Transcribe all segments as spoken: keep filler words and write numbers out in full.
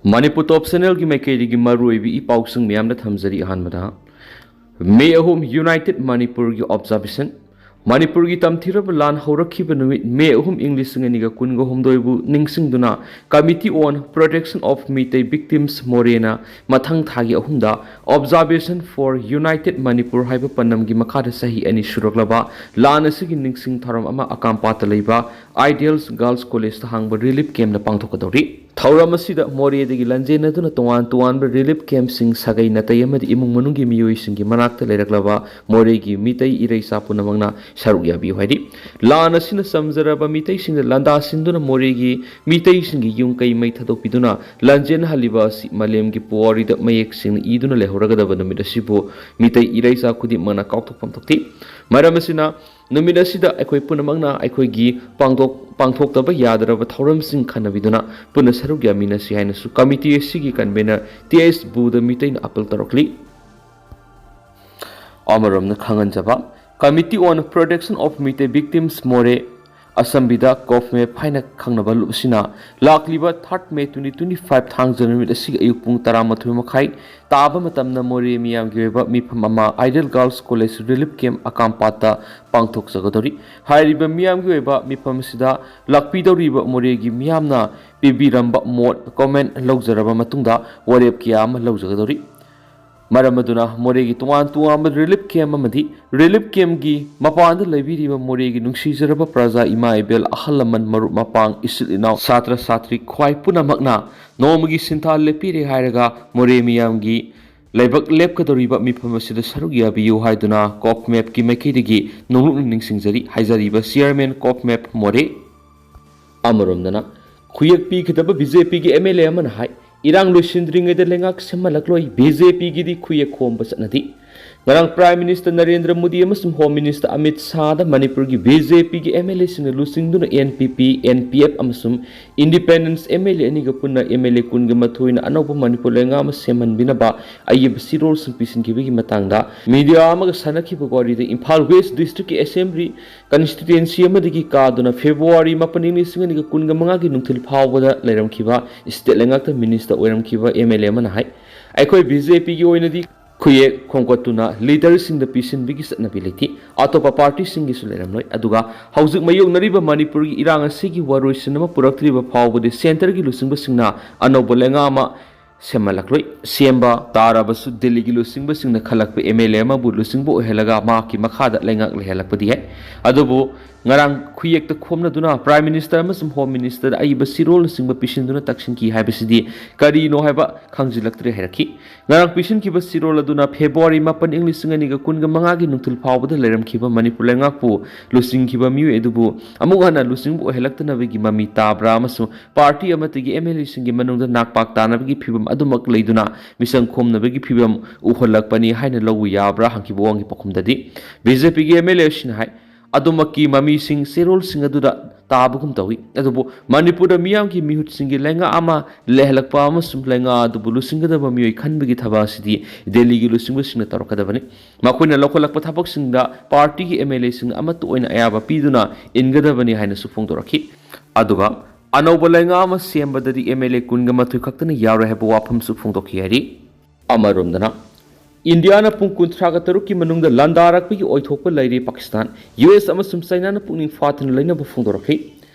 ꯃꯅꯤꯄꯨꯔ ꯇꯣꯞ ꯆꯦꯅꯦꯜꯒꯤ ꯃꯥꯏꯀꯩꯗꯒꯤ ꯃꯔꯨꯑꯣꯏꯕ ꯏ ꯄꯥꯎꯁꯤꯡ ꯃꯌꯥꯝꯗ ꯊꯝꯖꯔꯤ꯫ ꯑꯍꯥꯟꯕꯗ, ꯃꯦ ꯑꯍꯨꯝ, ꯌꯨꯅꯥꯏꯇꯦꯗ ꯃꯅꯤꯄꯨꯔꯒꯤ ꯑꯣꯕꯖꯥꯔꯕꯦꯁꯟ꯫ ꯃꯅꯤꯄꯨꯔꯒꯤ ꯇꯝꯊꯤꯔꯕ ꯂꯥꯟ ꯍꯧꯔꯛꯈꯤꯕ ꯅꯨꯃꯤꯠ ꯃꯦ ꯑꯍꯨꯝ, ꯏꯪ ꯂꯤꯁꯤꯡ ꯑꯅꯤꯒ ꯀꯨꯟꯒ ꯍꯨꯝꯗꯣꯏꯕꯨ ꯅꯤꯡꯁꯤꯡꯗꯨꯅ Committee on Protection of Meitei Victims ꯃꯣꯔꯦꯅ ꯃꯊꯪ ꯊꯥꯒꯤ ꯑꯍꯨꯝꯗ Observation for United Manipur ꯍꯥꯏꯕ ꯄꯟꯅꯝꯒꯤ ꯃꯈꯥꯗ ꯆꯍꯤ ꯑꯅꯤ ꯁꯨꯔꯛꯂꯕ ꯂꯥꯟ ꯑꯁꯤꯒꯤ ꯅꯤꯡꯁꯤꯡ ꯊꯧꯔꯝ ꯑꯃ ꯑꯀꯥꯝꯄꯥꯠꯇ ꯂꯩꯕ Ideals Girls Collegeꯇ ꯍꯥꯡꯕ ꯔꯤꯂꯤꯐ ꯀꯦꯝꯞꯇ ꯄꯥꯡꯊꯣꯛꯀꯗꯧꯔꯤ꯫ ꯊꯧꯔꯝ ꯑꯁꯤꯗ ꯃꯣꯔꯦꯗꯒꯤ ꯂꯥꯟꯖꯦꯟꯅꯗꯨꯅ ꯇꯣꯉꯥꯟ ꯇꯣꯉꯥꯟꯕ ꯔꯤꯂꯤꯐ ꯀꯦꯝꯞꯁꯤꯡ, ꯁꯥꯒꯩ ꯅꯥꯇꯩ ꯑꯃꯗꯤ ꯏꯃꯨꯡ ꯃꯅꯨꯡꯒꯤ ꯃꯤꯑꯣꯏꯁꯤꯡꯒꯤ ꯃꯅꯥꯛꯇ ꯂꯩꯔꯛꯂꯕ ꯃꯣꯔꯦꯒꯤ ꯃꯤꯇꯩ ꯏꯔꯩꯆꯥ ꯄꯨꯝꯅꯃꯛꯅ ꯁꯔꯨꯛ ꯌꯥꯕꯤꯌꯨ ꯍꯥꯏꯔꯤ꯫ ꯂꯥꯟ ꯑꯁꯤꯅ ꯆꯝꯖꯔꯕ ꯃꯤꯇꯩꯁꯤꯡꯗ ꯂꯥꯟꯗꯥꯁꯤꯟꯗꯨꯅ ꯃꯣꯔꯦꯒꯤ ꯃꯤꯇꯩꯁꯤꯡꯒꯤ ꯌꯨꯝ ꯀꯩ ꯃꯩ ꯊꯥꯗꯣꯛꯄꯤꯗꯨꯅ ꯂꯥꯟꯖꯦꯟꯍꯜꯂꯤꯕ ꯑꯁꯤ ꯃꯥꯂꯦꯝꯒꯤ ꯄꯨꯋꯥꯔꯤꯗ ꯃꯌꯦꯛ ꯁꯦꯡꯅ ꯏꯗꯨꯅ ꯂꯩꯍꯧꯔꯒꯗꯕ ꯅꯨꯃꯤꯠ ꯑꯁꯤꯕꯨ ꯃꯤꯇꯩ ꯏꯔꯩꯆꯥ ꯈꯨꯗꯤꯡꯃꯛꯅ ꯀꯥꯎꯊꯣꯛꯐꯝ ꯊꯣꯛꯇꯦ꯫ ꯃꯔꯝ ꯑꯁꯤꯅ ꯅꯨꯃꯤꯠ ꯑꯁꯤꯗ ꯑꯩꯈꯣꯏ ꯄꯨꯝꯅꯃꯛꯅ ꯑꯩꯈꯣꯏꯒꯤ ꯄꯥꯡꯊꯣꯛ-, ꯄꯥꯡꯊꯣꯛꯇꯕ ꯌꯥꯗ꯭ꯔꯕ ꯊꯧꯔꯝꯁꯤꯡ ꯈꯟꯅꯕꯤꯗꯨꯅ ꯄꯨꯟꯅ ꯁꯔꯨꯛ ꯌꯥꯃꯤꯟꯅꯁꯤ ꯍꯥꯏꯅꯁꯨ ꯀꯃꯤꯇꯤ ꯑꯁꯤꯒꯤ ꯀꯟꯚꯦꯅꯔ ꯇꯤ ꯑꯦꯁ ꯕꯨꯙ ꯃꯤꯇꯩꯅ ꯑꯄꯤꯜ ꯇꯧꯔꯛꯂꯤ꯫ ꯑꯃꯔꯣꯝꯗ ꯈꯪꯍꯟꯖꯕ, Committee on Protection of Meitei Victims ꯃꯣꯔꯦ ꯑꯁꯝꯕꯤꯗ ꯀꯣꯐꯃꯦꯞ ꯍꯥꯏꯅ ꯈꯪꯅꯕ ꯂꯨꯞ ꯑꯁꯤꯅ ꯂꯥꯛꯂꯤꯕ third May twenty twenty-five ꯊꯥꯡꯖ ꯅꯨꯃꯤꯠ ꯑꯁꯤꯒꯤ ꯑꯌꯨꯛ ꯄꯨꯡ ꯇꯔꯥꯃꯥꯊꯣꯏ ꯃꯈꯥꯏ ꯇꯥꯕ ꯃꯇꯝꯗ ꯃꯣꯔꯦ ꯃꯤꯌꯥꯝꯒꯤ ꯑꯣꯏꯕ ꯃꯤꯐꯝ ꯑꯃ Ideal Girls College Relief Camp ꯑꯀꯥꯝꯄꯥꯠꯇ ꯄꯥꯡꯊꯣꯛꯆꯒꯗꯧꯔꯤ꯫ ꯍꯥꯏꯔꯤꯕ ꯃꯤꯌꯥꯝꯒꯤ ꯑꯣꯏꯕ ꯃꯤꯐꯝ ꯑꯁꯤꯗ ꯂꯥꯛꯄꯤꯗꯧꯔꯤꯕ ꯃꯣꯔꯦꯒꯤ ꯃꯤꯌꯥꯝꯅ ꯄꯤꯕꯤꯔꯝꯕ ꯃꯣꯠ, ꯀꯣꯃꯦꯟ ꯂꯧꯖꯔꯕ ꯃꯇꯨꯡꯗ ꯋꯥꯔꯦꯞ ꯀꯌꯥ ꯑꯃ ꯂꯧꯖꯒꯗꯧꯔꯤ꯫ ꯃꯔꯝ ꯑꯗꯨꯅ ꯃꯣꯔꯦꯒꯤ ꯇꯣꯉꯥꯟ ꯇꯣꯉꯥꯟꯕ ꯔꯤꯂꯤꯐ ꯀꯦꯝꯞ ꯑꯃꯗꯤ ꯔꯤꯂꯤꯐ ꯀꯦꯝꯞꯀꯤ ꯃꯄꯥꯟꯗ ꯂꯩꯕꯤꯔꯤꯕ ꯃꯣꯔꯦꯒꯤ ꯅꯨꯡꯁꯤꯖꯔꯕ ꯄ꯭ꯔꯖꯥ, ꯏꯃꯥ ꯏꯕꯦꯜ, ꯑꯍꯜ ꯂꯃꯟ, ꯃꯔꯨꯞ ꯃꯄꯥꯡ, ꯏꯆꯤꯜ ꯏꯅꯥꯎ, ꯁꯥꯇ꯭ꯔ ꯁꯥꯇ꯭ꯔꯤ ꯈ꯭ꯋꯥꯏ ꯄꯨꯝꯅꯃꯛꯅ ꯅꯣꯡꯃꯒꯤ ꯁꯤꯟꯊꯥ ꯂꯦꯞꯄꯤꯔꯦ ꯍꯥꯏꯔꯒ ꯃꯣꯔꯦ ꯃꯤꯌꯥꯝꯒꯤ ꯂꯩꯕꯥꯛ ꯂꯦꯞꯀꯗꯧꯔꯤꯕ ꯃꯤꯐꯝ ꯑꯁꯤꯗ ꯁꯔꯨꯛ ꯌꯥꯕꯤꯌꯨ ꯍꯥꯏꯗꯨꯅ ꯀꯣꯐꯃꯦꯞꯀꯤ ꯃꯥꯏꯀꯩꯗꯒꯤ ꯅꯣꯡꯂꯨꯛꯅ ꯅꯤꯡꯁꯤꯡꯖꯔꯤ ꯍꯥꯏꯖꯔꯤꯕ ꯆꯤꯌꯔꯃꯦꯟ ꯀꯣꯐꯃꯦꯞ ꯃꯣꯔꯦ꯫ ꯑꯃꯔꯣꯝꯗꯅ, ꯈꯨꯌꯦꯛ ꯄꯤꯈꯤꯗꯕ ꯕꯤ ꯖꯦ ꯄꯤꯒꯤ ꯑꯦꯝ ꯑꯦꯜ ꯑꯦ ꯑꯃꯅ ꯍꯥꯏ, ꯏꯔꯥꯡ ꯂꯣꯏꯁꯤꯟꯗ꯭ꯔꯤꯉꯩꯗ ꯂꯩꯉꯥꯛ ꯁꯦꯝꯍꯜꯂꯛꯂꯣꯏ, ꯕꯤ ꯖꯦ ꯄꯤꯒꯤꯗꯤ ꯈꯨꯌꯦꯛ ꯈꯣꯝꯕ ꯆꯠꯅꯗꯦ꯫ ꯉꯔꯥꯡ Prime Minister ꯅꯔꯦꯟꯗ꯭ꯔ ꯃꯣꯗꯤ ꯑꯃꯁꯨꯡ Home Minister ꯑꯃꯤꯠ ꯁꯥꯍꯗ ꯃꯅꯤꯄꯨꯔꯒꯤ BJPꯒꯤ MLAꯁꯤꯡꯅ ꯂꯨꯆꯤꯡꯗꯨꯅ NPP, NPF ꯑꯃꯁꯨꯡ Independence MLA ꯑꯅꯤꯒ ꯄꯨꯟꯅ MLA ꯀꯨꯟꯒ ꯃꯥꯊꯣꯏꯅ ꯑꯅꯧꯕ ꯃꯅꯤꯄꯨꯔ ꯂꯩꯉꯥꯛ ꯑꯃ ꯁꯦꯝꯍꯟꯕꯤꯅꯕ ꯑꯏꯕ ꯆꯦꯔꯣꯜꯁꯤꯡ ꯄꯤꯁꯤꯟꯈꯤꯕꯒꯤ ꯃꯇꯥꯡꯗ media ꯑꯃꯒ ꯁꯥꯟꯅꯈꯤꯕ ꯋꯥꯔꯤꯗ ꯏꯝꯐꯥꯜ West Districtꯀꯤ Assembly constituency ꯑꯃꯗꯒꯤ ꯀꯥꯗꯨꯅ February ꯃꯥꯄꯟ, ꯏꯪ ꯂꯤꯁꯤꯡ ꯑꯅꯤꯒ ꯀꯨꯟꯒ ꯃꯉꯥꯒꯤ ꯅꯨꯡꯊꯤꯜ ꯐꯥꯎꯕꯗ ꯂꯩꯔꯝꯈꯤꯕ state ꯂꯩꯉꯥꯛꯇ minister ꯑꯣꯏꯔꯝꯈꯤꯕ MLA ꯑꯃꯅ ꯍꯥꯏ, ꯑꯩꯈꯣꯏ BJPꯒꯤ ꯑꯣꯏꯅꯗꯤ ꯈꯨꯌꯦꯛ ꯈꯣꯝꯒꯠꯇꯨꯅ leaderꯁꯤꯡꯗ ꯄꯤꯁꯤꯟꯕꯒꯤ ꯆꯠꯅꯕꯤ ꯂꯩꯇꯦ꯫ ꯑꯇꯣꯞꯄ partyꯁꯤꯡꯒꯤꯁꯨ ꯂꯩꯔꯝꯂꯣꯏ꯫ ꯑꯗꯨꯒ ꯍꯧꯖꯤꯛ ꯃꯥꯌꯣꯛꯅꯔꯤꯕ ꯃꯅꯤꯄꯨꯔꯒꯤ ꯏꯔꯥꯡ ꯑꯁꯤꯒꯤ ꯋꯥꯔꯣꯏꯁꯤꯟ ꯑꯃ ꯄꯨꯔꯛꯇ꯭ꯔꯤꯕ ꯐꯥꯎꯕꯗꯤ centreꯒꯤ ꯂꯨꯆꯤꯡꯕꯁꯤꯡꯅ ꯑꯅꯧꯕ ꯂꯩꯉꯥꯛ ꯑꯃ ꯁꯦꯝꯍꯜꯂꯛꯂꯣꯏ꯫ ꯁꯦꯝꯕ ꯇꯥꯔꯕꯁꯨ ꯗꯦꯜꯂꯤꯒꯤ ꯂꯨꯆꯤꯡꯕꯁꯤꯡꯅ ꯈꯜꯂꯛꯄ MLA ꯑꯃꯕꯨ ꯂꯨꯆꯤꯡꯕ ꯑꯣꯏꯍꯜꯂꯒ ꯃꯍꯥꯛꯀꯤ ꯃꯈꯥꯗ ꯂꯩꯉꯥꯛ ꯂꯩꯍꯜꯂꯛꯄꯗꯤ ꯌꯥꯏ꯫ ꯑꯗꯨꯕꯨ ꯉꯔꯥꯡ ꯈꯨꯌꯦꯛꯇ ꯈꯣꯝꯅꯗꯨꯅ Prime Minister ꯑꯃꯁꯨꯡ Home Ministerꯗ ꯑꯏꯕ ꯆꯦꯔꯣꯜꯅꯆꯤꯡꯕ ꯄꯤꯁꯤꯟꯗꯨꯅ ꯇꯛꯁꯤꯟꯈꯤ ꯍꯥꯏꯕꯁꯤꯗꯤ ꯀꯔꯤꯅꯣ ꯍꯥꯏꯕ ꯈꯪꯖꯤꯜꯂꯛꯇ꯭ꯔꯦ ꯍꯥꯏꯔꯛꯈꯤ꯫ ꯉꯔꯥꯡ ꯄꯤꯁꯤꯟꯈꯤꯕ ꯆꯦꯔꯣꯜ ꯑꯗꯨꯅ February ꯃꯥꯄꯟ, ꯏꯪ ꯂꯤꯁꯤꯡ ꯑꯅꯤꯒ ꯀꯨꯟꯒ ꯃꯉꯥꯒꯤ ꯅꯨꯡꯊꯤꯜ ꯐꯥꯎꯕꯗ ꯂꯩꯔꯝꯈꯤꯕ ꯃꯅꯤꯄꯨꯔ ꯂꯩꯉꯥꯛꯄꯨ ꯂꯨꯆꯤꯡꯈꯤꯕ ꯃꯤꯑꯣꯏ ꯑꯗꯨꯕꯨ ꯑꯃꯨꯛ ꯍꯟꯅ ꯂꯨꯆꯤꯡꯕ ꯑꯣꯏꯍꯜꯂꯛꯇꯅꯕꯒꯤ ꯃꯃꯤ ꯇꯥꯕ꯭ꯔꯥ ꯑꯃꯁꯨꯡ party ꯑꯃꯠꯇꯒꯤ MLAꯁꯤꯡꯒꯤ ꯃꯅꯨꯡꯗ ꯅꯥꯛꯄꯥꯛ ꯇꯥꯅꯕꯒꯤ ꯐꯤꯚꯝ ꯑꯗꯨꯃꯛ ꯂꯩꯗꯨꯅ ꯃꯤꯆꯪ ꯈꯣꯝꯅꯕꯒꯤ ꯐꯤꯚꯝ ꯎꯍꯜꯂꯛꯄꯅꯤ ꯍꯥꯏꯅ ꯂꯧꯕ ꯌꯥꯕ꯭ꯔꯥ ꯍꯪꯈꯤꯕ ꯋꯥꯍꯪꯒꯤ ꯄꯥꯎꯈꯨꯝꯗꯗꯤ BJPꯒꯤ MLAꯁꯤꯡꯅ ꯍꯥꯏ, ꯑꯗꯨꯃꯛꯀꯤ ꯃꯃꯤꯁꯤꯡ ꯆꯦꯔꯣꯜꯁꯤꯡ ꯑꯗꯨꯗ ꯇꯥꯕꯒꯨꯝ ꯇꯧꯏ꯫ ꯑꯗꯨꯕꯨ ꯃꯅꯤꯄꯨꯔꯗ ꯃꯤꯌꯥꯝꯒꯤ ꯃꯤꯍꯨꯠꯁꯤꯡꯒꯤ ꯂꯩꯉꯥꯛ ꯑꯃ ꯂꯩꯍꯜꯂꯛꯄ ꯑꯃꯁꯨꯡ ꯂꯩꯉꯥꯛ ꯑꯗꯨꯕꯨ ꯂꯨꯆꯤꯡꯒꯗꯕ ꯃꯤꯑꯣꯏ ꯈꯟꯕꯒꯤ ꯊꯕꯛ ꯑꯁꯤꯗꯤ ꯗꯦꯜꯂꯤꯒꯤ ꯂꯨꯆꯤꯡꯕꯁꯤꯡꯅ ꯇꯧꯔꯛꯀꯗꯕꯅꯤ꯫ ꯃꯈꯣꯏꯅ ꯂꯧꯈꯠꯂꯛꯄ ꯊꯕꯛꯁꯤꯡꯗ partyꯒꯤ MLAꯁꯤꯡꯅ ꯑꯃꯠꯇ ꯑꯣꯏꯅ ꯑꯌꯥꯕ ꯄꯤꯗꯨꯅ ꯏꯟꯒꯗꯕꯅꯤ ꯍꯥꯏꯅꯁꯨ ꯐꯣꯡꯗꯣꯔꯛꯈꯤ꯫ ꯑꯗꯨꯒ ꯑꯅꯧꯕ ꯂꯩꯉꯥꯛ ꯑꯃ ꯁꯦꯝꯕꯗꯗꯤ MLA ꯀꯨꯟꯒ ꯃꯥꯊꯣꯏ ꯈꯛꯇꯅ ꯌꯥꯎꯔꯣꯏ ꯍꯥꯏꯕ ꯋꯥꯐꯝꯁꯨ ꯐꯣꯡꯗꯣꯛꯈꯤ ꯍꯥꯏꯔꯤ꯫ ꯑꯃꯔꯣꯝꯗꯅ, ꯏꯟꯗꯤꯌꯥꯅ ꯄꯨꯡ ꯀꯨꯟꯊ꯭ꯔꯥꯒ ꯇꯔꯨꯛꯀꯤ ꯃꯅꯨꯡꯗ ꯂꯥꯟꯗꯥꯔꯛꯄꯒꯤ ꯑꯣꯏꯊꯣꯛꯄ ꯂꯩꯔꯦ ꯄꯥꯀꯤꯁꯇꯥꯟ꯫ US ꯑꯃꯁꯨꯡ ꯆꯥꯏꯅꯥꯅ ꯄꯨꯛꯅꯤꯡ ꯐꯥꯊꯅ ꯂꯩꯅꯕ ꯐꯣꯡꯗꯣꯔꯛꯈꯤ꯫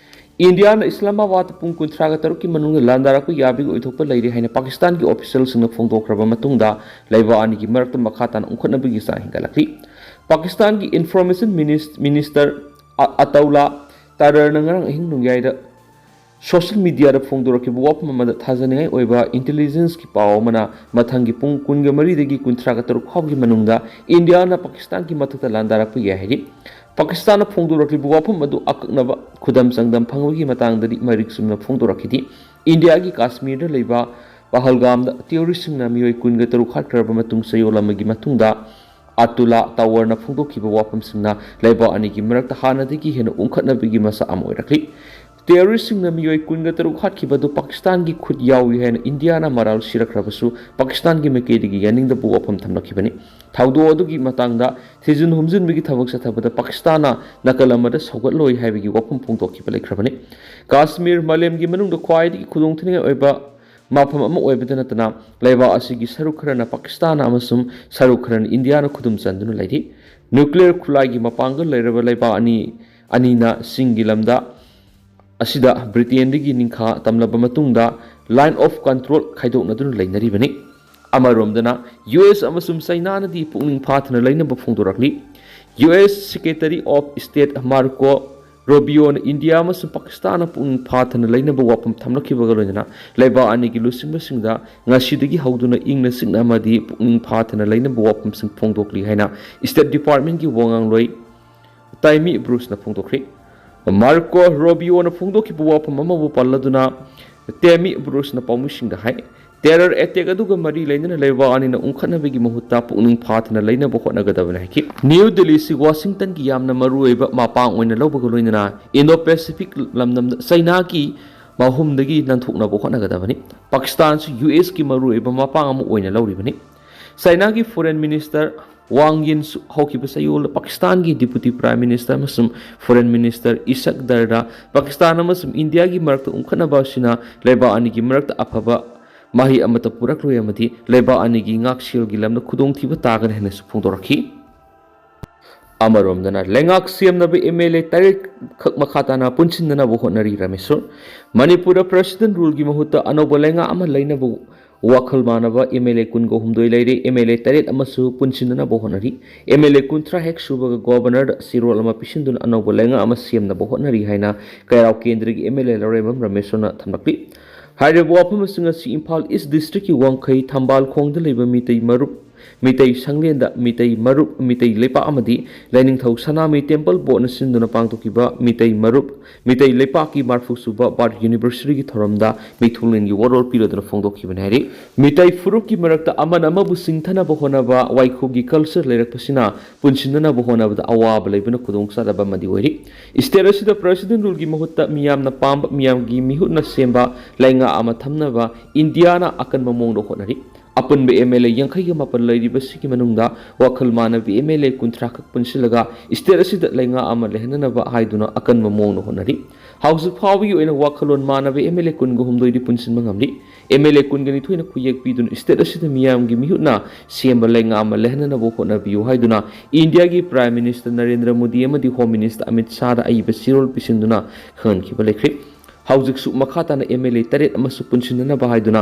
ꯏꯟꯗꯤꯌꯥꯅ ꯏꯁꯂꯥꯃꯥꯕꯥꯗ ꯄꯨꯡ ꯀꯨꯟꯊ꯭ꯔꯥꯒ ꯇꯔꯨꯛꯀꯤ ꯃꯅꯨꯡꯗ ꯂꯥꯟꯗꯥꯔꯛꯄ ꯌꯥꯕꯒꯤ ꯑꯣꯏꯊꯣꯛꯄ ꯂꯩꯔꯦ ꯍꯥꯏꯅ ꯄꯥꯀꯤꯁꯇꯥꯟꯒꯤ officialꯁꯤꯡꯅ ꯐꯣꯡꯗꯣꯛꯈ꯭ꯔꯕ ꯃꯇꯨꯡꯗ ꯂꯩꯕꯥꯛ ꯑꯅꯤꯒꯤ ꯃꯔꯛꯇ ꯃꯈꯥ ꯇꯥꯅ ꯎꯪꯈꯠꯅꯕꯒꯤ ꯆꯥꯡ ꯍꯦꯟꯒꯠꯂꯛꯂꯤ꯫ ꯄꯥꯀꯤꯁꯇꯥꯟꯒꯤ Information Minis-, Minister ꯑ-, ꯑꯇꯧꯂꯥ ꯇꯥꯔꯔꯅ ꯉꯔꯥꯡ ꯑꯍꯤꯡ ꯅꯣꯡꯌꯥꯏꯗ social mediaꯗ ꯐꯣꯡꯗꯣꯔꯛꯈꯤꯕ ꯋꯥꯐꯝ ꯑꯃꯗ ꯊꯥꯖꯅꯤꯡꯉꯥꯏ ꯑꯣꯏꯕ intelligenceꯀꯤ ꯄꯥꯎ ꯑꯃꯅ ꯃꯊꯪꯒꯤ ꯄꯨꯡ ꯀꯨꯟꯒ ꯃꯔꯤꯗꯒꯤ ꯀꯨꯟꯊ꯭ꯔꯥꯒ ꯇꯔꯨꯛ ꯐꯥꯎꯒꯤ ꯃꯅꯨꯡꯗ ꯏꯟꯗꯤꯌꯥꯅ ꯄꯥꯀꯤꯁꯇꯥꯟꯒꯤ ꯃꯊꯛꯇ ꯂꯥꯟꯗꯥꯔꯛꯄ ꯌꯥꯏ ꯍꯥꯏꯔꯤ꯫ ꯄꯥꯀꯤꯁꯇꯥꯟꯅ ꯐꯣꯡꯗꯣꯔꯛꯂꯤꯕ ꯋꯥꯐꯝ ꯑꯗꯨ ꯑꯀꯛꯅꯕ ꯈꯨꯗꯝ ꯆꯥꯡꯗꯝ ꯐꯪꯕꯒꯤ ꯃꯇꯥꯡꯗꯗꯤ ꯃꯔꯤꯛ ꯆꯨꯝꯅ ꯐꯣꯡꯗꯣꯔꯛꯈꯤꯗꯦ꯫ ꯏꯟꯗꯤꯌꯥꯒꯤ ꯀꯥꯁꯃꯤꯔꯗ ꯂꯩꯕ ꯄꯍꯜꯒꯥꯝꯗ terroristꯁꯤꯡꯅ ꯃꯤꯑꯣꯏ ꯀꯨꯟꯒ ꯇꯔꯨꯛ ꯍꯥꯠꯈ꯭ꯔꯕ ꯃꯇꯨꯡ ꯆꯌꯣꯜ ꯑꯃꯒꯤ ꯃꯇꯨꯡꯗ ꯑꯇꯨꯂꯥ ꯇꯥꯋꯔꯅ ꯐꯣꯡꯗꯣꯛꯈꯤꯕ ꯋꯥꯐꯝꯁꯤꯡꯅ ꯂꯩꯕꯥꯛ ꯑꯅꯤꯒꯤ ꯃꯔꯛꯇ ꯍꯥꯟꯅꯗꯒꯤ ꯍꯦꯟꯅ ꯎꯪꯈꯠꯅꯕꯒꯤ ꯃꯆꯥꯛ ꯑꯃ ꯑꯣꯏꯔꯛꯂꯤ꯫ ꯇꯦꯔꯣꯔꯤꯁ꯭ꯠꯁꯤꯡꯅ ꯃꯤꯑꯣꯏ ꯀꯨꯟꯒ ꯇꯔꯨꯛ ꯍꯥꯠꯈꯤꯕ ꯑꯗꯨ ꯄꯥꯀꯤꯁꯇꯥꯟꯒꯤ ꯈꯨꯠ ꯌꯥꯎꯏ ꯍꯥꯏꯅ ꯏꯟꯗꯤꯌꯥꯅ ꯃꯔꯥꯜ ꯁꯤꯔꯛꯈ꯭ꯔꯕꯁꯨ ꯄꯥꯀꯤꯁꯇꯥꯟꯒꯤ ꯃꯥꯏꯀꯩꯗꯒꯤ ꯌꯥꯅꯤꯡꯗꯕ ꯋꯥꯐꯝ ꯊꯝꯂꯛꯈꯤꯕꯅꯤ꯫ ꯊꯧꯗꯣꯛ ꯑꯗꯨꯒꯤ ꯃꯇꯥꯡꯗ ꯊꯤꯖꯤꯟ ꯍꯨꯝꯖꯤꯟꯕꯒꯤ ꯊꯕꯛ ꯆꯠꯊꯕꯗ ꯄꯥꯀꯤꯁꯇꯥꯟꯅ ꯅꯥꯀꯜ ꯑꯃꯗ ꯁꯧꯒꯠꯂꯣꯏ ꯍꯥꯏꯕꯒꯤ ꯋꯥꯐꯝ ꯐꯣꯡꯗꯣꯛꯈꯤꯕ ꯂꯩꯈ꯭ꯔꯕꯅꯤ꯫ ꯀꯥꯁꯃꯤꯔ ꯃꯥꯂꯦꯝꯒꯤ ꯃꯅꯨꯡꯗ ꯈ꯭ꯋꯥꯏꯗꯒꯤ ꯈꯨꯗꯣꯡꯊꯤꯅꯤꯡꯉꯥꯏ ꯑꯣꯏꯕ ꯃꯐꯝ ꯑꯃ ꯑꯣꯏꯕꯗ ꯅꯠꯇꯅ, ꯂꯩꯕꯥꯛ ꯑꯁꯤꯒꯤ ꯁꯔꯨꯛ ꯈꯔꯅ ꯄꯥꯀꯤꯁꯇꯥꯟ ꯑꯃꯁꯨꯡ ꯁꯔꯨꯛ ꯈꯔꯅ ꯏꯟꯗꯤꯌꯥꯅ ꯈꯨꯗꯨꯝ ꯆꯟꯗꯨꯅ ꯂꯩꯔꯤ꯫ ꯅ꯭ꯌꯨꯀ꯭ꯂꯤꯌꯔ ꯈꯨꯠꯂꯥꯏꯒꯤ ꯃꯄꯥꯡꯒꯜ ꯂꯩꯔꯕ ꯂꯩꯕꯥꯛ ꯑꯅꯤ, ꯑꯅꯤꯅ ꯆꯤꯡꯒꯤ ꯂꯝꯗ ꯑꯁꯤꯗ ꯕ꯭ꯔꯤꯇꯦꯟꯗꯒꯤ ꯅꯤꯡꯈꯥ ꯇꯝꯂꯕ ꯃꯇꯨꯡꯗ line of control ꯈꯥꯏꯗꯣꯛꯅꯗꯨꯅ ꯂꯩꯅꯔꯤꯕꯅꯤ꯫ ꯑꯃꯔꯣꯝꯗꯅ, ꯌꯨ ꯑꯦꯁ ꯑꯃꯁꯨꯡ ꯆꯩꯅꯥꯅꯗꯤ ꯄꯨꯛꯅꯤꯡ ꯐꯥꯊꯅ ꯂꯩꯅꯕ ꯐꯣꯡꯗꯣꯔꯛꯂꯤ꯫ U S Secretary of State Marco ꯔꯣꯕꯤꯌꯣꯅ ꯏꯟꯗꯤꯌꯥ ꯑꯃꯁꯨꯡ ꯄꯥꯀꯤꯁꯇꯥꯟꯅ ꯄꯨꯛꯅꯤꯡ ꯐꯥꯊꯅ ꯂꯩꯅꯕ ꯋꯥꯐꯝ ꯊꯝꯂꯛꯈꯤꯕꯒ ꯂꯣꯏꯅꯅ ꯂꯩꯕꯥꯛ ꯑꯅꯤꯒꯤ ꯂꯨꯆꯤꯡꯕꯁꯤꯡꯗ ꯉꯁꯤꯗꯒꯤ ꯍꯧꯗꯨꯅ ꯏꯪꯅ ꯆꯤꯛꯅ ꯑꯃꯗꯤ ꯄꯨꯛꯅꯤꯡ ꯐꯥꯊꯅ ꯂꯩꯅꯕ ꯋꯥꯐꯝꯁꯤꯡ ꯐꯣꯡꯗꯣꯛꯂꯤ ꯍꯥꯏꯅ State Departmentꯀꯤ ꯋꯥꯉꯥꯡꯂꯣꯏ ꯇꯥꯏꯃꯤ ꯕ꯭ꯔꯨꯁꯅ ꯐꯣꯡꯗꯣꯛꯈ꯭ꯔꯤ꯫ ꯃꯥꯔꯀꯣ ꯔꯣꯕꯤꯌꯣꯅ ꯐꯣꯡꯗꯣꯛꯈꯤꯕ ꯋꯥꯐꯝ ꯑꯃꯕꯨ ꯄꯜꯂꯗꯨꯅ ꯇꯦꯃꯤ ꯕ꯭ꯔꯨꯁꯅ ꯄꯥꯎꯃꯤꯁꯤꯡꯗ ꯍꯥꯏ, terror attack ꯑꯗꯨꯒ ꯃꯔꯤ ꯂꯩꯅꯅ ꯂꯩꯕꯥꯛ ꯑꯅꯤꯅ ꯎꯪꯈꯠꯅꯕꯒꯤ ꯃꯍꯨꯠꯇ ꯄꯨꯛꯅꯤꯡ ꯐꯥꯊꯅ ꯂꯩꯅꯕ ꯍꯣꯠꯅꯒꯗꯕꯅꯤ ꯍꯥꯏꯈꯤ꯫ ꯅ꯭ꯌꯨ ꯗꯤꯜꯂꯤꯁꯤ ꯋꯥꯁꯤꯡꯇꯟꯒꯤ ꯌꯥꯝꯅ ꯃꯔꯨꯑꯣꯏꯕ ꯃꯄꯥꯡ ꯑꯣꯏꯅ ꯂꯧꯕꯒ ꯂꯣꯏꯅꯅ Indo-Pacific ꯂꯝꯗꯝꯗ ꯆꯩꯅꯥꯒꯤ ꯃꯍꯨꯝꯗꯒꯤ ꯅꯥꯟꯊꯣꯛꯅꯕ ꯍꯣꯠꯅꯒꯗꯕꯅꯤ꯫ ꯄꯥꯀꯤꯁꯇꯥꯟꯁꯨ ꯌꯨ ꯑꯦꯁꯀꯤ ꯃꯔꯨꯑꯣꯏꯕ ꯃꯄꯥꯡ ꯑꯃ ꯑꯣꯏꯅ ꯂꯧꯔꯤꯕꯅꯤ꯫ ꯆꯩꯅꯥꯒꯤ Foreign Minister ꯋꯥꯡ ꯌꯤꯟꯁꯨ ꯍꯧꯈꯤꯕ ꯆꯌꯣꯜꯗ ꯄꯥꯀꯤꯁꯇꯥꯟꯒꯤ Deputy Prime Minister ꯑꯃꯁꯨꯡ Foreign Minister ꯏꯁꯛ ꯗꯔꯗ ꯄꯥꯀꯤꯁꯇꯥꯟ ꯑꯃꯁꯨꯡ ꯏꯟꯗꯤꯌꯥꯒꯤ ꯃꯔꯛꯇ ꯎꯪꯈꯠꯅꯕ ꯑꯁꯤꯅ ꯂꯩꯕꯥꯛ ꯑꯅꯤꯒꯤ ꯃꯔꯛꯇ ꯑꯐꯕ ꯃꯍꯩ ꯑꯃꯠꯇ ꯄꯨꯔꯛꯂꯣꯏ ꯑꯃꯗꯤ ꯂꯩꯕꯥꯛ ꯑꯅꯤꯒꯤ ꯉꯥꯛꯁꯦꯜꯒꯤ ꯂꯝꯗ ꯈꯨꯗꯣꯡꯊꯤꯕ ꯇꯥꯒꯅꯤ ꯍꯥꯏꯅꯁꯨ ꯐꯣꯡꯗꯣꯔꯛꯈꯤ꯫ ꯑꯃꯔꯣꯝꯗꯅ, ꯂꯩꯉꯥꯛ ꯁꯦꯝꯅꯕ M L A ꯇꯔꯦꯠ ꯈꯛ ꯃꯈꯥ ꯇꯥꯅ ꯄꯨꯟꯁꯤꯟꯅꯅꯕ ꯍꯣꯠꯅꯔꯤ꯫ ꯔꯥꯃꯦꯁꯣꯔ, ꯃꯅꯤꯄꯨꯔꯗ President Ruleꯒꯤ ꯃꯍꯨꯠꯇ ꯑꯅꯧꯕ ꯂꯩꯉꯥꯛ ꯑꯃ ꯂꯩꯅꯕ ꯋꯥꯈꯜ ꯃꯥꯟꯅꯕ M L A ꯀꯨꯟꯒ ꯍꯨꯝꯗꯣꯏ ꯂꯩꯔꯦ꯫ M L A ꯇꯔꯦꯠ ꯑꯃꯁꯨ ꯄꯨꯟꯁꯤꯟꯅꯅꯕ ꯍꯣꯠꯅꯔꯤ꯫ M L A ꯀꯨꯟꯊ꯭ꯥ ꯍꯦꯛ ꯁꯨꯕꯒ Governorꯗ ꯆꯦꯔꯣꯜ ꯑꯃ ꯄꯤꯁꯤꯟꯗꯨꯅ ꯑꯅꯧꯕ ꯂꯩꯉꯥꯛ ꯑꯃ ꯁꯦꯝꯅꯕ ꯍꯣꯠꯅꯔꯤ ꯍꯥꯏꯅ ꯀꯩꯔꯥꯎ ꯀꯦꯟꯗ꯭ꯔꯒꯤ M L A ꯂꯧꯔꯦꯝꯕꯝ ꯔꯥꯃꯦꯁꯣꯔꯅ ꯊꯝꯂꯛꯂꯤ꯫ ꯍꯥꯏꯔꯤꯕ ꯋꯥꯐꯝ ꯑꯁꯤ ꯉꯁꯤ ꯏꯝꯐꯥꯜ East Districtꯀꯤ ꯋꯥꯡꯈꯩ ꯊꯝꯕꯥꯜ ꯈꯣꯡꯗ ꯂꯩꯕ ꯃꯤꯇꯩ ꯃꯔꯨꯞ ꯃꯤꯇꯩ ꯁꯪꯂꯦꯟꯗ ꯃꯤꯇꯩ ꯃꯔꯨꯞ, ꯃꯤꯇꯩ ꯂꯩꯄꯥꯛ ꯑꯃꯗꯤ ꯂꯥꯏꯅꯤꯡꯊꯧ ꯁꯅꯥꯃꯍꯤ ꯇꯦꯝꯄꯜ ꯕꯣꯔꯗꯅ ꯁꯤꯟꯗꯨꯅ ꯄꯥꯡꯊꯣꯛꯈꯤꯕ ꯃꯤꯇꯩ ꯃꯔꯨꯞ, ꯃꯤꯇꯩ ꯂꯩꯄꯥꯛꯀꯤ ꯃꯔꯐꯨ ꯁꯨꯕ ꯕꯥꯔꯠ ꯌꯨꯅꯤꯚꯔꯁꯤꯇꯤꯒꯤ ꯊꯧꯔꯝꯗ ꯃꯤꯊꯨꯡꯂꯦꯟꯒꯤ ꯋꯥꯔꯣꯜ ꯄꯤꯔꯗꯨꯅ ꯐꯣꯡꯗꯣꯛꯈꯤꯕꯅꯤ ꯍꯥꯏꯔꯤ꯫ ꯃꯤꯇꯩ ꯐꯨꯔꯨꯞꯀꯤ ꯃꯔꯛꯇ ꯑꯃꯅ ꯑꯃꯕꯨ ꯁꯤꯡꯊꯅꯕ ꯍꯣꯠꯅꯕ ꯋꯥꯏꯈꯨꯒꯤ ꯀꯜꯆꯔ ꯂꯩꯔꯛꯄꯁꯤꯅ ꯄꯨꯟꯁꯤꯟꯅꯅꯕ ꯍꯣꯠꯅꯕꯗ ꯑꯋꯥꯕ ꯂꯩꯕꯅ ꯈꯨꯗꯣꯡ ꯆꯥꯗꯕ ꯑꯃꯗꯤ ꯑꯣꯏꯔꯤ꯫ ꯁ꯭ꯇꯦꯠ ꯑꯁꯤꯗ ꯄ꯭ꯔꯦꯁꯤꯗꯦꯟ ꯔꯨꯜꯒꯤ ꯃꯍꯨꯠꯇ ꯃꯤꯌꯥꯝꯅ ꯄꯥꯝꯕ, ꯃꯤꯌꯥꯝꯒꯤ ꯃꯤꯍꯨꯠꯅ ꯁꯦꯝꯕ ꯂꯩꯉꯥꯛ ꯑꯃ ꯊꯝꯅꯕ ꯏꯟꯗꯤꯌꯥꯅ ꯑꯀꯟꯕ ꯃꯑꯣꯡꯗ ꯍꯣꯠꯅꯔꯤ꯫ ꯑꯄꯨꯟꯕ ꯑꯦꯝ ꯑꯦꯜ ꯑꯦ ꯌꯥꯡꯈꯩꯒ ꯃꯥꯄꯟ ꯂꯩꯔꯤꯕꯁꯤꯒꯤ ꯃꯅꯨꯡꯗ ꯋꯥꯈꯜ ꯃꯥꯟꯅꯕ ꯑꯦꯝ ꯑꯦꯜ ꯑꯦ ꯀꯨꯟꯊ꯭ꯔꯥ ꯈꯛ ꯄꯨꯟꯁꯤꯜꯂꯒ ꯁ꯭ꯇꯦꯠ ꯑꯁꯤꯗ ꯂꯩꯉꯥꯛ ꯑꯃ ꯂꯩꯍꯟꯅꯅꯕ ꯍꯥꯏꯗꯨꯅ ꯑꯀꯟꯕ ꯃꯑꯣꯡꯗ ꯍꯣꯠꯅꯔꯤ꯫ ꯍꯧꯖꯤꯛ ꯐꯥꯎꯕꯒꯤ ꯑꯣꯏꯅ ꯋꯥꯈꯜꯂꯣꯟ ꯃꯥꯟꯅꯕ ꯑꯦꯝ ꯑꯦꯜ ꯑꯦ ꯀꯨꯟꯒ ꯍꯨꯝꯗꯣꯏꯗꯤ ꯄꯨꯟꯁꯤꯟꯕ ꯉꯝꯂꯤ꯫ ꯑꯦꯝ ꯑꯦꯜ ꯑꯦ ꯀꯨꯟꯒ ꯅꯤꯊꯣꯏꯅ ꯈꯨꯌꯦꯛ ꯄꯤꯗꯨꯅ ꯁ꯭ꯇꯦꯠ ꯑꯁꯤꯗ ꯃꯤꯌꯥꯝꯒꯤ ꯃꯤꯍꯨꯠꯅ ꯁꯦꯝꯕ ꯂꯩꯉꯥꯛ ꯑꯃ ꯂꯩꯍꯟꯅꯅꯕ ꯍꯣꯠꯅꯕꯤꯌꯨ ꯍꯥꯏꯗꯨꯅ ꯏꯟꯗꯤꯌꯥꯒꯤ ꯄ꯭ꯔꯥꯏꯝ ꯃꯤꯅꯤꯁꯇꯔ ꯅꯔꯦꯟꯗ꯭ꯔ ꯃꯣꯗꯤ ꯑꯃꯗꯤ ꯍꯣꯝ ꯃꯤꯅꯤꯁꯇꯔ ꯑꯃꯤꯠ ꯁꯥꯍꯗ ꯑꯏꯕ ꯆꯦꯔꯣꯜ ꯄꯤꯁꯤꯟꯗꯨꯅ ꯈꯪꯍꯟꯈꯤꯕ ꯂꯩꯈ꯭ꯔꯦ꯫ ꯍꯧꯖꯤꯛꯁꯨ ꯃꯈꯥ ꯇꯥꯅ ꯑꯦꯝ ꯑꯦꯜ ꯑꯦ ꯇꯔꯦꯠ ꯑꯃꯁꯨ ꯄꯨꯟꯁꯤꯟꯅꯅꯕ ꯍꯥꯏꯗꯨꯅ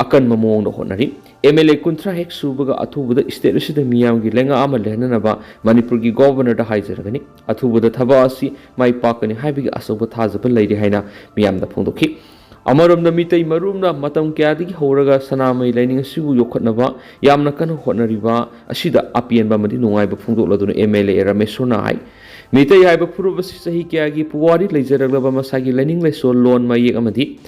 ꯑꯀꯟꯕ ꯃꯑꯣꯡꯗ ꯍꯣꯠꯅꯔꯤ꯫ ꯑꯦꯝ ꯑꯦꯜ ꯑꯦ ꯀꯨꯟꯊ꯭ꯔꯥ ꯍꯦꯛ ꯁꯨꯕꯒ ꯑꯊꯨꯕꯗ ꯁ꯭ꯇꯦꯠ ꯑꯁꯤꯗ ꯃꯤꯌꯥꯝꯒꯤ ꯂꯩꯉꯥꯛ ꯑꯃ ꯂꯩꯍꯟꯅꯅꯕ ꯃꯅꯤꯄꯨꯔꯒꯤ ꯒꯣꯚꯔꯅꯔꯗ ꯍꯥꯏꯖꯔꯒꯅꯤ꯫ ꯑꯊꯨꯕꯗ ꯊꯕꯛ ꯑꯁꯤ ꯃꯥꯏ ꯄꯥꯛꯀꯅꯤ ꯍꯥꯏꯕꯒꯤ ꯑꯆꯧꯕ ꯊꯥꯖꯕ ꯂꯩꯔꯤ ꯍꯥꯏꯅ ꯃꯤꯌꯥꯝꯗ ꯐꯣꯡꯗꯣꯛꯈꯤ꯫ ꯑꯃꯔꯣꯝꯗ ꯃꯤꯇꯩ ꯃꯔꯨꯞꯅ ꯃꯇꯝ ꯀꯌꯥꯗꯒꯤ ꯍꯧꯔꯒ ꯁꯅꯥꯃꯍꯤ ꯂꯥꯏꯅꯤꯡ ꯑꯁꯤꯕꯨ ꯌꯣꯛꯈꯠꯅꯕ ꯌꯥꯝꯅ ꯀꯟꯅ ꯍꯣꯠꯅꯔꯤꯕ ꯑꯁꯤꯗ ꯑꯄꯦꯟꯕ ꯑꯃꯗꯤ ꯅꯨꯡꯉꯥꯏꯕ ꯐꯣꯡꯗꯣꯛꯂꯗꯨꯅ ꯑꯦꯝ ꯑꯦꯜ ꯑꯦ ꯔꯥꯃꯦꯁꯣꯔꯅ ꯍꯥꯏ, ꯃꯤꯇꯩ ꯍꯥꯏꯕ ꯐꯨꯔꯨꯞ ꯑꯁꯤ ꯆꯍꯤ ꯀꯌꯥꯒꯤ ꯄꯨꯋꯥꯔꯤ ꯂꯩꯖꯔꯛꯂꯕ ꯃꯁꯥꯒꯤ ꯂꯥꯏꯅꯤꯡ ꯂꯥꯏꯁꯣꯜ, ꯂꯣꯟ, ꯃꯌꯦꯛ ꯑꯃꯗꯤ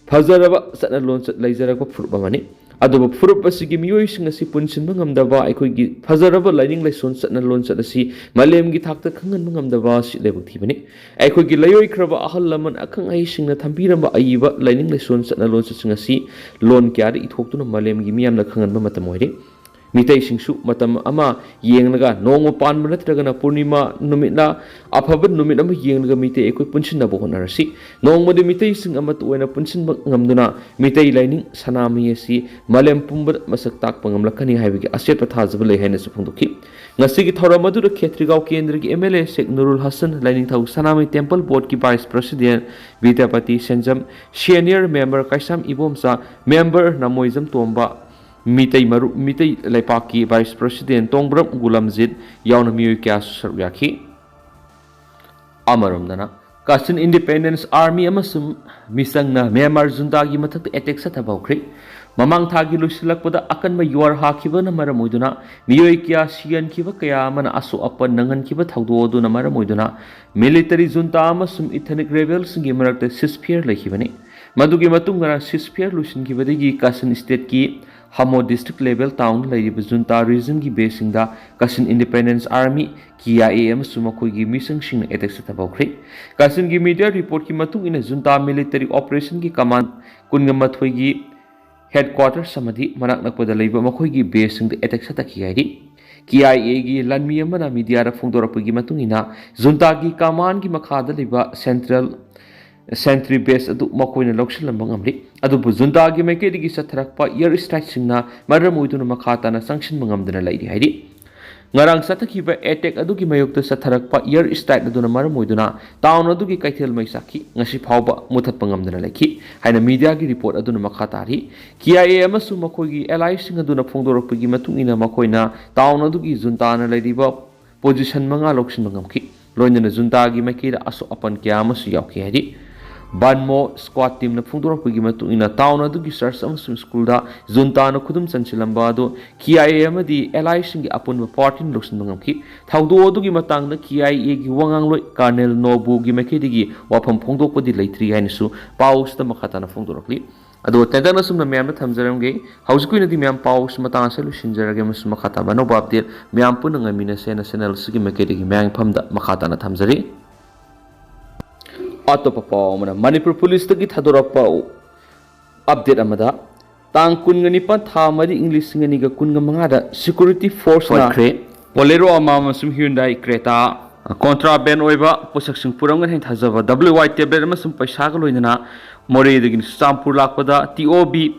ꯐꯖꯔꯕ ꯆꯠꯅ ꯂꯣꯟꯆꯠ ꯂꯩꯖꯔꯛꯄ ꯐꯨꯔꯨꯞ ꯑꯃꯅꯤ꯫ ꯑꯗꯨꯕꯨ ꯐꯨꯔꯨꯞ ꯑꯁꯤꯒꯤ ꯃꯤꯑꯣꯏꯁꯤꯡ ꯑꯁꯤ ꯄꯨꯟꯁꯤꯟꯕ ꯉꯝꯗꯕ, ꯑꯩꯈꯣꯏꯒꯤ ꯐꯖꯔꯕ ꯂꯥꯏꯅꯤꯡ ꯂꯥꯏꯁꯣꯟ ꯆꯠꯅ ꯂꯣꯟꯆꯠ ꯑꯁꯤ ꯃꯥꯂꯦꯝꯒꯤ ꯊꯥꯛꯇ ꯈꯪꯍꯟꯕ ꯉꯝꯗꯕ ꯑꯁꯤ ꯂꯥꯏꯕꯛ ꯊꯤꯕꯅꯤ꯫ ꯑꯩꯈꯣꯏꯒꯤ ꯂꯥꯏꯑꯣꯏꯈ꯭ꯔꯕ ꯑꯍꯜ ꯂꯃꯟ ꯑꯈꯪ ꯑꯍꯩꯁꯤꯡꯅ ꯊꯝꯕꯤꯔꯝꯕ ꯑꯏꯕ ꯂꯥꯏꯅꯤꯡ ꯂꯥꯏꯁꯣꯟ ꯆꯠꯅ ꯂꯣꯟꯆꯠꯁꯤꯡ ꯑꯁꯤ ꯂꯣꯟ ꯀꯌꯥꯗ ꯏꯊꯣꯛꯇꯨꯅ ꯃꯥꯂꯦꯝꯒꯤ ꯃꯤꯌꯥꯝꯅ ꯈꯪꯍꯟꯕ ꯃꯇꯝ ꯑꯣꯏꯔꯦ꯫ ꯃꯤꯇꯩꯁꯤꯡꯁꯨ ꯃꯇꯝ ꯑꯃ ꯌꯦꯡꯂꯒ ꯅꯣꯡꯃ ꯄꯥꯟꯕ ꯅꯠꯇ꯭ꯔꯒꯅ ꯄꯨꯔꯅꯤꯃꯥ ꯅꯨꯃꯤꯠꯂ, ꯑꯐꯕ ꯅꯨꯃꯤꯠ ꯑꯃ ꯌꯦꯡꯂꯒ ꯃꯤꯇꯩ ꯑꯩꯈꯣꯏ ꯄꯨꯟꯁꯤꯟꯅꯕ ꯍꯣꯠꯅꯔꯁꯤ꯫ ꯅꯣꯡꯃꯗꯤ ꯃꯤꯇꯩꯁꯤꯡ ꯑꯃꯠꯇ ꯑꯣꯏꯅ ꯄꯨꯟꯁꯤꯟꯕ ꯉꯝꯗꯨꯅ ꯃꯤꯇꯩ ꯂꯥꯏꯅꯤꯡ ꯁꯅꯥꯃꯍꯤ ꯑꯁꯤ ꯃꯥꯂꯦꯝ ꯄꯨꯝꯕꯗ ꯃꯁꯛ ꯇꯥꯛꯄ ꯉꯝꯂꯛꯀꯅꯤ ꯍꯥꯏꯕꯒꯤ ꯑꯆꯦꯠꯄ ꯊꯥꯖꯕ ꯂꯩ ꯍꯥꯏꯅꯁꯨ ꯐꯣꯡꯗꯣꯛꯈꯤ꯫ ꯉꯁꯤꯒꯤ ꯊꯧꯔꯝ ꯑꯗꯨꯗ ꯈꯦꯇ꯭ꯔꯤꯒꯥꯎ ꯀꯦꯟꯗ꯭ꯔꯒꯤ M L A Sheikh Nurul Hasan, Lainingthou Sanamahi temple ꯕꯣꯔꯗꯀꯤ vice president Bidyapati Senjam, senior member Keisham Ibomcha, member Namoijam Tomba, Meitei Marup, Meitei ꯂꯩꯄꯥꯛꯀꯤ ꯚꯥꯏꯁ ꯄ꯭ꯔꯁꯤꯗꯦꯟ ꯇꯣꯡꯕ꯭ꯔꯝ ꯒꯨꯂꯝꯖꯤꯠ ꯌꯥꯎꯅ ꯃꯤꯑꯣꯏ ꯀꯌꯥꯁꯨ ꯁꯔꯨꯛ ꯌꯥꯈꯤ꯫ ꯑꯃꯔꯣꯝꯗꯅ ꯀꯥꯆꯤꯟ ꯏꯟꯗꯤꯄꯦꯟꯗꯦꯟꯁ ꯑꯥꯔꯃꯤ ꯑꯃꯁꯨꯡ ꯃꯤꯆꯪꯅ ꯃ꯭ꯌꯥꯟꯃꯥꯔ ꯖꯨꯟꯇꯥꯒꯤ ꯃꯊꯛꯇ ꯑꯦꯇꯦꯛ ꯆꯠꯊꯕ ꯍꯧꯈ꯭ꯔꯦ꯫ ꯃꯃꯥꯡ ꯊꯥꯒꯤ ꯂꯣꯏꯁꯤꯜꯂꯛꯄꯗ ꯑꯀꯟꯕ ꯌꯨꯍꯥꯔ ꯍꯥꯈꯤꯕꯅ ꯃꯔꯝ ꯑꯣꯏꯗꯨꯅ ꯃꯤꯑꯣꯏ ꯀꯌꯥ ꯁꯤꯍꯟꯈꯤꯕ, ꯀꯌꯥ ꯑꯃꯅ ꯑꯁꯣꯛ ꯑꯄꯟ ꯅꯪꯍꯟꯈꯤꯕ ꯊꯧꯗꯣꯛ ꯑꯗꯨꯅ ꯃꯔꯝ ꯑꯣꯏꯗꯨꯅ military junta ꯑꯃꯁꯨꯡ ethnic rebelꯁꯤꯡꯒꯤ ꯃꯔꯛꯇ ceasefire ꯂꯩꯈꯤꯕꯅꯤ꯫ ꯃꯗꯨꯒꯤ ꯃꯇꯨꯡ ꯉꯔꯥꯡ ceasefire ꯂꯣꯏꯁꯤꯟꯈꯤꯕꯗꯒꯤ ꯀꯥꯆꯤꯟ stateꯀꯤ ꯍꯥꯃꯣ district level townꯗ ꯂꯩꯔꯤꯕ junta regimeꯒꯤ baseꯁꯤꯡꯗ Kachin Independence Army, K I A, ꯑꯃꯁꯨꯡ ꯃꯈꯣꯏꯒꯤ ꯃꯤꯁꯪꯁꯤꯡꯅ attack ꯆꯠꯊꯕ ꯍꯧꯈ꯭ꯔꯦ꯫ ꯀꯥꯆꯤꯟꯒꯤ media reportꯀꯤ ꯃꯇꯨꯡ ꯏꯟꯅ junta military operationꯒꯤ command ꯀꯨꯟꯒ ꯃꯥꯊꯣꯏꯒꯤ headquarters ꯑꯃꯗꯤ ꯃꯅꯥꯛ ꯅꯛꯄꯗ ꯂꯩꯕ ꯃꯈꯣꯏꯒꯤ baseꯁꯤꯡꯗ attack ꯆꯠꯊꯈꯤ ꯍꯥꯏꯔꯤ꯫ K I Aꯒꯤ ꯂꯥꯟꯃꯤ ꯑꯃꯅ mediaꯗ ꯐꯣꯡꯗꯣꯔꯛꯄꯒꯤ ꯃꯇꯨꯡ ꯏꯟꯅ, juntaꯒꯤ commandꯒꯤ ꯃꯈꯥꯗ ꯂꯩꯕ central sentry base ꯑꯗꯨ ꯃꯈꯣꯏꯅ ꯂꯧꯁꯤꯜꯂꯝꯕ ꯉꯝꯂꯤ꯫ ꯑꯗꯨꯕꯨ juntaꯒꯤ ꯃꯥꯏꯀꯩꯗꯒꯤ ꯆꯠꯊꯔꯛꯄ air strikeꯁꯤꯡꯅ ꯃꯔꯝ ꯑꯣꯏꯗꯨꯅ ꯃꯈꯥ ꯇꯥꯅ ꯆꯪꯁꯤꯟꯕ ꯉꯝꯗꯅ ꯂꯩꯔꯤ ꯍꯥꯏꯔꯤ꯫ ꯉꯔꯥꯡ ꯆꯠꯊꯈꯤꯕ attack ꯑꯗꯨꯒꯤ ꯃꯥꯌꯣꯛꯇ ꯆꯠꯊꯔꯛꯄ air strike ꯑꯗꯨꯅ ꯃꯔꯝ ꯑꯣꯏꯗꯨꯅ town ꯑꯗꯨꯒꯤ ꯀꯩꯊꯦꯜ ꯃꯩ ꯆꯥꯛꯈꯤ, ꯉꯁꯤ ꯐꯥꯎꯕ ꯃꯨꯊꯠꯄ ꯉꯝꯗꯅ ꯂꯩꯈꯤ ꯍꯥꯏꯅ mediaꯒꯤ report ꯑꯗꯨꯅ ꯃꯈꯥ ꯇꯥꯔꯤ꯫ K I A ꯑꯃꯁꯨꯡ ꯃꯈꯣꯏꯒꯤ allyꯁꯤꯡ ꯑꯗꯨꯅ ꯐꯣꯡꯗꯣꯔꯛꯄꯒꯤ ꯃꯇꯨꯡ ꯏꯟꯅ, ꯃꯈꯣꯏꯅ town ꯑꯗꯨꯒꯤ juntaꯅ ꯂꯩꯔꯤꯕ position ꯃꯉꯥ ꯂꯧꯁꯤꯟꯕ ꯉꯝꯈꯤ꯫ ꯂꯣꯏꯅꯅ juntaꯒꯤ ꯃꯥꯏꯀꯩꯗ ꯑꯁꯣꯛ ꯑꯄꯟ ꯀꯌꯥ ꯑꯃꯁꯨ ꯌꯥꯎꯈꯤ ꯍꯥꯏꯔꯤ꯫ Banmo squad teamꯅ ꯐꯣꯡꯗꯣꯔꯛꯄꯒꯤ ꯃꯇꯨꯡ ꯏꯟꯅ, town ꯑꯗꯨꯒꯤ church ꯑꯃꯁꯨꯡ schoolꯗ juntaꯅ ꯈꯨꯗꯨꯝ ꯆꯟꯁꯤꯜꯂꯝꯕ ꯑꯗꯨ K I A ꯑꯃꯗꯤ allyꯁꯤꯡꯒꯤ ꯑꯄꯨꯟꯕ partyꯅ ꯂꯧꯁꯤꯟꯕ ꯉꯝꯈꯤ꯫ ꯊꯧꯗꯣꯛ ꯑꯗꯨꯒꯤ ꯃꯇꯥꯡꯗ K I Aꯒꯤ ꯋꯥꯉꯥꯡꯂꯣꯏ Colonel Nobuꯒꯤ ꯃꯥꯏꯀꯩꯗꯒꯤ ꯋꯥꯐꯝ ꯐꯣꯡꯗꯣꯛꯄꯗꯤ ꯂꯩꯇ꯭ꯔꯤ ꯍꯥꯏꯅꯁꯨ ꯄꯥꯎꯁꯤꯗ ꯃꯈꯥ ꯇꯥꯅ ꯐꯣꯡꯗꯣꯔꯛꯂꯤ꯫ ꯑꯗꯣ ꯇꯦꯟꯇꯛꯅ ꯁꯨꯝꯅ ꯃꯌꯥꯝꯗ ꯊꯝꯖꯔꯝꯒꯦ꯫ ꯍꯧꯖꯤꯛꯀꯤ ꯑꯣꯏꯅꯗꯤ ꯃꯌꯥꯝ ꯄꯥꯎꯁꯤ ꯃꯇꯥꯡ ꯑꯁꯤꯗ ꯂꯣꯏꯁꯤꯟꯖꯔꯒꯦ, ꯑꯃꯁꯨꯡ ꯃꯈꯥ ꯇꯥꯕ ꯑꯅꯧꯕ update ꯃꯌꯥꯝ ꯄꯨꯟꯅ ꯉꯥꯏꯃꯤꯟꯅꯁꯦꯅ channel ꯑꯁꯤꯒꯤ ꯃꯥꯏꯀꯩꯗꯒꯤ ꯃꯌꯥꯝꯒꯤ ꯃꯐꯝꯗ ꯃꯈꯥ ꯇꯥꯅ ꯊꯝꯖꯔꯤ꯫ ꯑꯇꯣꯞꯄ ꯄꯥꯎ ꯑꯃꯅ, ꯃꯅꯤꯄꯨꯔ ꯄꯨꯂꯤꯁꯇꯒꯤ ꯊꯥꯗꯣꯔꯛꯄ update ꯑꯃꯗ, ꯇꯥꯡ ꯀꯨꯟꯒ ꯅꯤꯄꯥꯟ ꯊꯥ ꯃꯔꯤ ꯏꯪ ꯂꯤꯁꯤꯡ ꯑꯅꯤꯒ ꯀꯨꯟꯒ ꯃꯉꯥꯗ security forceꯅ ꯐꯠꯈ꯭ꯔꯦ꯫ Bolero ꯑꯃ ꯑꯃꯁꯨꯡ Hyundai Creta contraband ꯑꯣꯏꯕ ꯄꯣꯠꯁꯛꯁꯤꯡ ꯄꯨꯔꯝꯒꯅꯤ ꯍꯥꯏꯅ ꯊꯥꯖꯕ W Y tablet ꯑꯃꯁꯨꯡ ꯄꯩꯁꯥꯒ ꯂꯣꯏꯅꯅ ꯃꯣꯔꯦꯗꯒꯤ ꯆꯨꯔꯆꯥꯟꯄꯨꯔ ꯂꯥꯛꯄꯗ T O B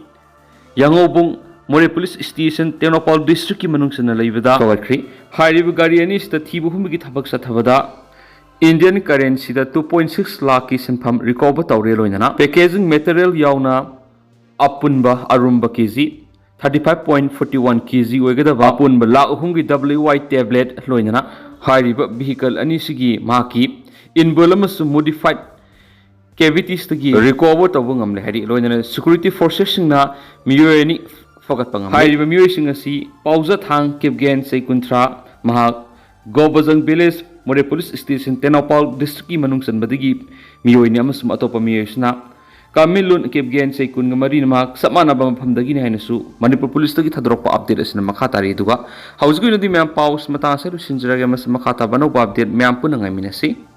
ꯌꯥꯉꯧꯕꯨꯡ ꯃꯣꯔꯦ police station ꯇꯦꯡꯅꯧꯄꯜ districtꯀꯤ ꯃꯅꯨꯡ ꯆꯟꯅ ꯂꯩꯕꯗ ꯀꯧꯔꯛꯈ꯭ꯔꯤ꯫ ꯍꯥꯏꯔꯤꯕ ꯒꯥꯔꯤ ꯑꯅꯤꯁꯤꯗ ꯊꯤꯕ ꯍꯨꯝꯕꯒꯤ ꯊꯕꯛ ꯆꯠꯊꯕꯗ Indian currencyꯗ two point six ꯂꯥꯈꯀꯤ ꯁꯦꯟꯐꯝ recover ꯇꯧꯔꯦ꯫ ꯂꯣꯏꯅꯅ packaging material ꯌꯥꯎꯅ ꯑꯄꯨꯟꯕ ꯑꯔꯨꯝꯕ K G thirty five point forty one K G ꯑꯣꯏꯒꯗꯕ ꯑꯄꯨꯟꯕ ꯂꯥꯈ ꯑꯍꯨꯝꯒꯤ W Y tablet, ꯂꯣꯏꯅꯅ ꯍꯥꯏꯔꯤꯕ vehicle ꯑꯅꯤꯁꯤꯒꯤ ꯃꯍꯥꯛꯀꯤ inbuilt ꯑꯃꯁꯨꯡ modified ꯀꯦꯕꯤꯇꯤꯁꯇꯒꯤ ꯔꯤꯀꯣꯚꯔ ꯇꯧꯕ ꯉꯝꯂꯦ ꯍꯥꯏꯔꯤ꯫ ꯂꯣꯏꯅꯅ ꯁꯦꯀ꯭ꯌꯨꯔꯤꯇꯤ ꯐꯣꯔꯁꯦꯁꯁꯤꯡꯅ ꯃꯤꯑꯣꯏ ꯑꯅꯤ ꯐꯒꯠꯄ ꯉꯝꯂꯦ꯫ ꯍꯥꯏꯔꯤꯕ ꯃꯤꯑꯣꯏꯁꯤꯡ ꯑꯁꯤ ꯄꯥꯎꯖꯊꯥꯡ ꯀꯤꯞꯒꯦꯟ, ꯆꯍꯤ ꯀꯨꯟꯊ꯭ꯔꯥ, ꯃꯍꯥꯛ ꯒꯣꯕꯖꯪ ꯚꯤꯂꯦꯖ, ꯃꯣꯔꯦ ꯄꯨꯂꯤꯁ ꯁ꯭ꯇꯦꯁꯟ, ꯇꯦꯡꯅꯧꯄꯥꯜ ꯗꯤꯁꯇ꯭ꯔꯤꯛꯀꯤ ꯃꯅꯨꯡ ꯆꯟꯕꯗꯒꯤ ꯃꯤꯑꯣꯏꯅꯤ ꯑꯃꯁꯨꯡ ꯑꯇꯣꯞꯄ ꯃꯤꯑꯣꯏꯁꯤꯅ ꯀꯥꯃꯤꯂꯨꯟ ꯀꯤꯞꯒꯦꯟ, ꯆꯍꯤ ꯀꯨꯟꯒ ꯃꯔꯤꯅ ꯃꯍꯥꯛ ꯆꯞ ꯃꯥꯟꯅꯕ ꯃꯐꯝꯗꯒꯤꯅꯤ ꯍꯥꯏꯅꯁꯨ ꯃꯅꯤꯄꯨꯔ ꯄꯨꯂꯤꯁꯇꯒꯤ ꯊꯥꯗꯣꯔꯛꯄ ꯑꯞꯗꯦꯠ ꯑꯁꯤꯅ ꯃꯈꯥ ꯇꯥꯔꯤ꯫ ꯑꯗꯨꯒ ꯍꯧꯖꯤꯛꯀꯤ ꯑꯣꯏꯅꯗꯤ ꯃꯌꯥꯝ ꯄꯥꯎ ꯃꯇꯥꯡ ꯑꯁꯤꯗ ꯂꯣꯏꯁꯤꯟꯖꯔꯒꯦ꯫ ꯃꯁꯤ ꯃꯈꯥ ꯇꯥꯕ ꯑꯅꯧꯕ ꯑꯞꯗꯦꯠ ꯃꯌꯥꯝ ꯄꯨꯟꯅ ꯉꯥꯏꯃꯤꯟꯅꯁꯤ꯫